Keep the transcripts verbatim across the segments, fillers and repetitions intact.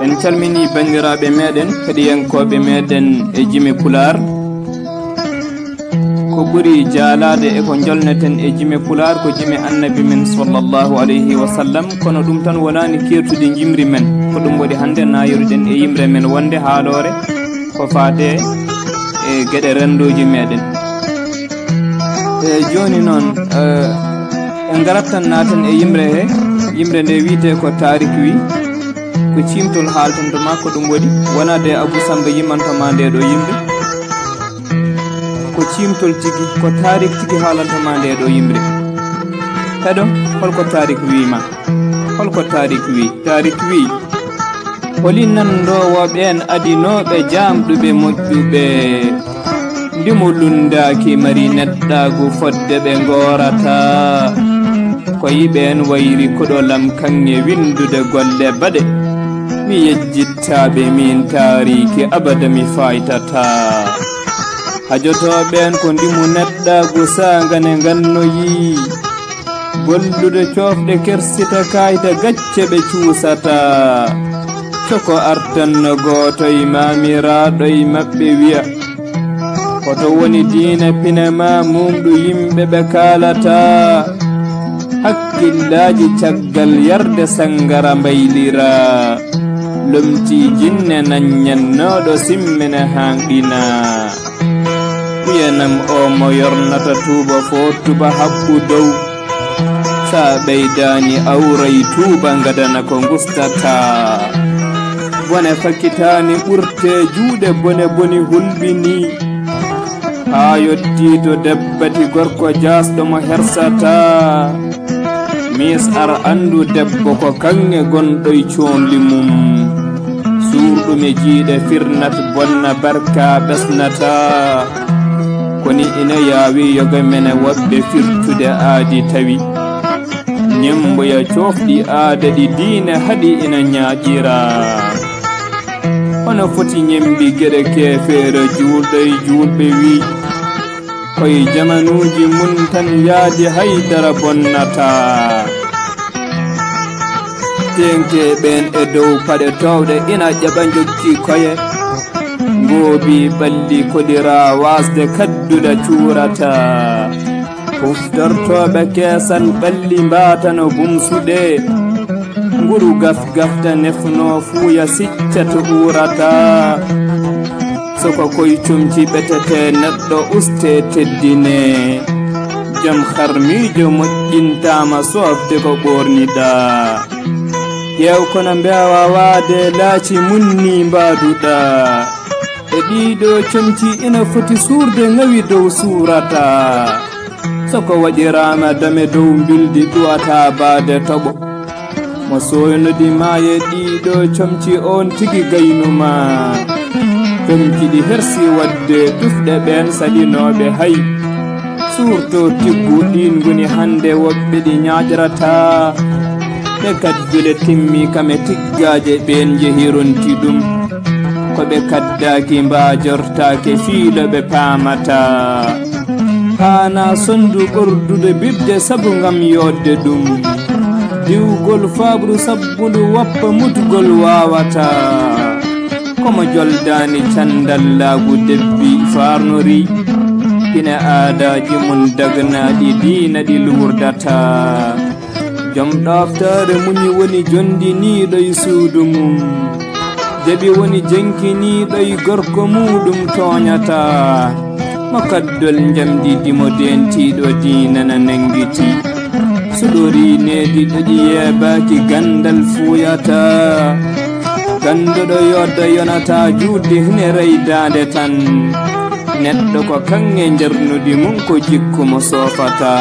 En calminii banndiraaɓe meeɗen, heɗiyankooɓe meeɗen e jime Pulaar. Ko ɓuri jaalaade e ko njolneten e jime Pulaar ko jime Annabi men, sallallahu alayhi wa sallam, kono ɗum tan wonaani keertude njimri men. Ko ɗum waɗi hannde naayoruɗen e yimre men wonde haaloore ko faade e geɗe renndooji meeɗen. E jooni noon, eh, en ngarat tan naaten e yimre he. Yimre nde wiyetee ko Taarik Wi. Ko ciimtol haaltanto ma, ko ɗum waɗi wonaa de Abuu Sammba yimanto ma nde ɗo yimre. Ko ciimtol tigi, ko Taarik tigi haalanto ma nde ɗo yimre. Heɗo, holko Taarik wi ma? Holko Taarik wi? Taarik wi, holi nanndoowo ɓeen adinooɓe jaamɗuɓe moƴƴuɓe? Ndimo lunndaaki mari neɗɗaagu fodde ɓe ngoorata. Ko yiɓeen wayri kuɗolam kaŋŋe winndude golle baɗe. Mi yejjittaaɓe miin taariiki abada mi faaytataa. Hajotooɓeen ko ndimu neɗɗaagu saanga ne ngannoyi. Gollude coofɗe kersita kaayta gacce ɓe cuusata. Coko artanno gooto e maamiraaɗo e maɓɓe wiya, hoto woni diina pine ma mumɗu yimɓe ɓe kaalata. Hakkillaaji caggal yarde sanngara mbaylira. Lomti jinne naññannooɗo simmina haanɗina. Wiyanam o mo yornata tuuba fo tuba habbu dow. Sa ɓeydaani awray tuuba ngadana ko ngustata. Bone fakkitaani ɓurte juuɗe bone boni hulɓini. Haa yottii to debbati gorko jaasɗo mo hersata. Mis ar anndu debbo ko kaŋŋe gonɗo e coonli mum. Suurɗum e jiiɗe firnat bonna barka ɓesnata. Koni ina yaawi yoga mene woɓɓe firtude aadi tawi. Ñemmboya coofɗi aada ɗi diine haɗi ina ñaaƴira. Hono foti ñemmbi geɗe keefeero juulɗo e juulɓe wi. Koye jamanuuji mum tan yaadi hay dara bonnata. Teeŋke ɓeen e dow paɗe toowɗe ina ƴaɓa njoggi koye. Ngoobi ɓalli koɗira waasde kadduɗa cuurata. Huftortooɓe keesan ɓalli mbaatano bumsuɗe. Nguru gaf gafta nefno fuuya sicca to uurata. Soko koy comci ɓetete neɗɗo uste teddine. Jom harmiijo moƴƴintaama soofde ko ɓoorniɗa. Ƴeew kono mbeewa waade laaci mum ni mbaaduɗa. E ɗiɗo comci ina foti suurde ngawi dow suurata. Soko waɗiraama dame dow mbildi ɗuwata baade toɓo. Mo sooynodi maaye ɗiɗo comci on tigi gaynuma. Comci ɗi hersi waɗde tufɗe ɓeen saɗinooɓe hay. Suurto tiggu ɗiin ngoni hannde woɓɓe ɗi ñaaƴrata. Ɓe kat bile timmi kame tiggaaje ɓeen njehironti ɗum. Ko ɓe kaddaaki mbaajortaake fiilo ɓe paamata. Haana sonndu ɓordude biɓde sabu ngam yooɗde ɗum. Diwgol faaɓru sabbundu woppa mutgol waawata. Komo joldaani canndallaagu debbi faarnori. Ina aadaaji mum dagnaaɗi diina ɗi luurdata. Jom ɗoftaare muñi woni jondiniiɗo e suudu mum. Jaɓi woni jenkiniiɗo e gorko muuɗum tooñata. Mo kaddol njamdi dimo deentiiɗo diina na nanngiti. Suɗori needi ɗoƴi yeebaaki ganndal fuuyata. Gannduɗo yodda yonata juulde hine reydaande tan. Neɗɗo ko kaŋŋe njernudi mum ko jikku mo soofata.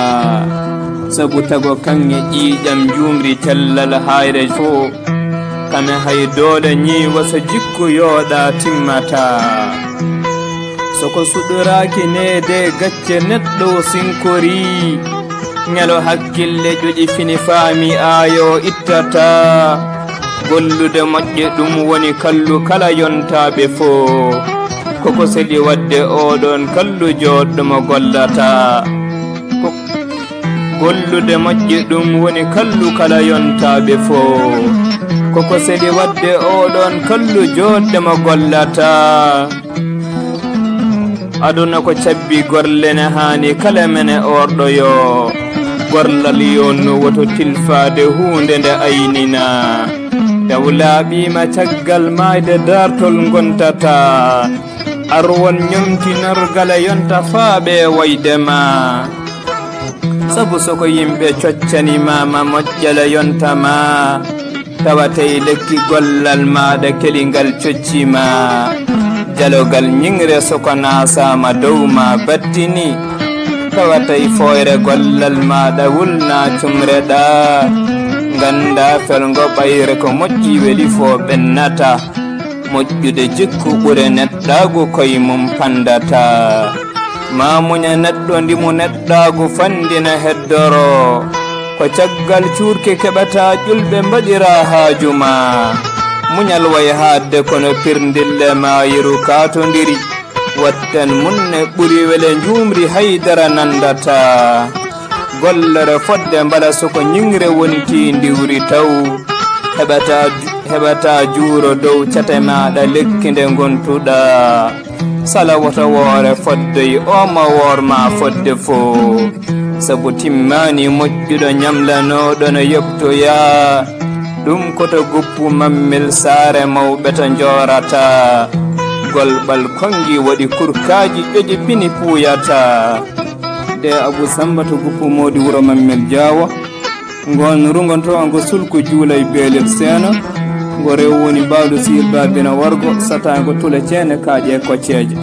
Sabu tago kaŋŋe ƴiiƴam njuumri cellal hayre fo. Kame hay doole ñiiwa so jikku yooɗa timmata. Soko suɗoraaki neede gacce neɗɗo o sinkori. Ñalo hakkille ƴoƴi fini faami aayo ittata. Gollude moƴƴe ɗum woni kallu kala yontaaɓe fo. Koko seli waɗde oɗon kallu jooɗɗo mo gollata. Ko gollude moƴƴe ɗum woni kallu kala yontaaɓe fo. Ko seli waɗde oɗon kallu joɗɗe mo gollata. Aduna ko cabbi gorle ne haani kala mene orɗoyo. Gorlal yo no woto tilfaade huunde nde aynina. Taw laaɓiima caggal maayde dartol ngontata. Ar won ñomtinorgal e yonta faaɓe wayde ma. Sabu so ko yimɓe coccani ma ma moƴƴal e yonta ma. Tawa tawi lekki gollal maaɗa kelingal cocci ma. Jalogal ñiŋre so ko naasaama dow ma battini. Tawa tawi fooyre gollal maaɗa wulna cumre ɗa. Ngannda felngo ɓayre ko moƴƴi weli fo ɓennata. Moƴƴude jikku ɓure neɗɗaagu koye mum panndata. Ma muña neɗɗo ndimu neɗɗaagu fanndina heddoro. Ko caggal cuurke keɓata ƴulɓe mbaɗira haaju ma. Muñal way haadde kono pirndille ma yeru kaatondiri. Watten munne ɓuri wele njuumri haydara nanndata. Gollere fodde mbala soko ñiŋre wonti ndiwri taw. Heɓata, heɓata juuro dow cate maaɗa lekki nde ngontuɗa. Sala woto woore fodde o ma woor ma fodde fo. Sabu timmaani moƴƴuɗo ñamlanooɗo no yoɓtoya. Ɗum ko to guppu mammel saare mawɓe to njoorata. Golɓal konngi waɗi kurkaaji ƴoƴi pini puuyata. De Abu Samba to guppu moodi wuro mammel Jaawa. Ngon rungonto ngo sulku juulay beelel seena. Ngo rew woni baawɗo siyel baabina wargo sataango tule ceene kaaƴe kocceeje.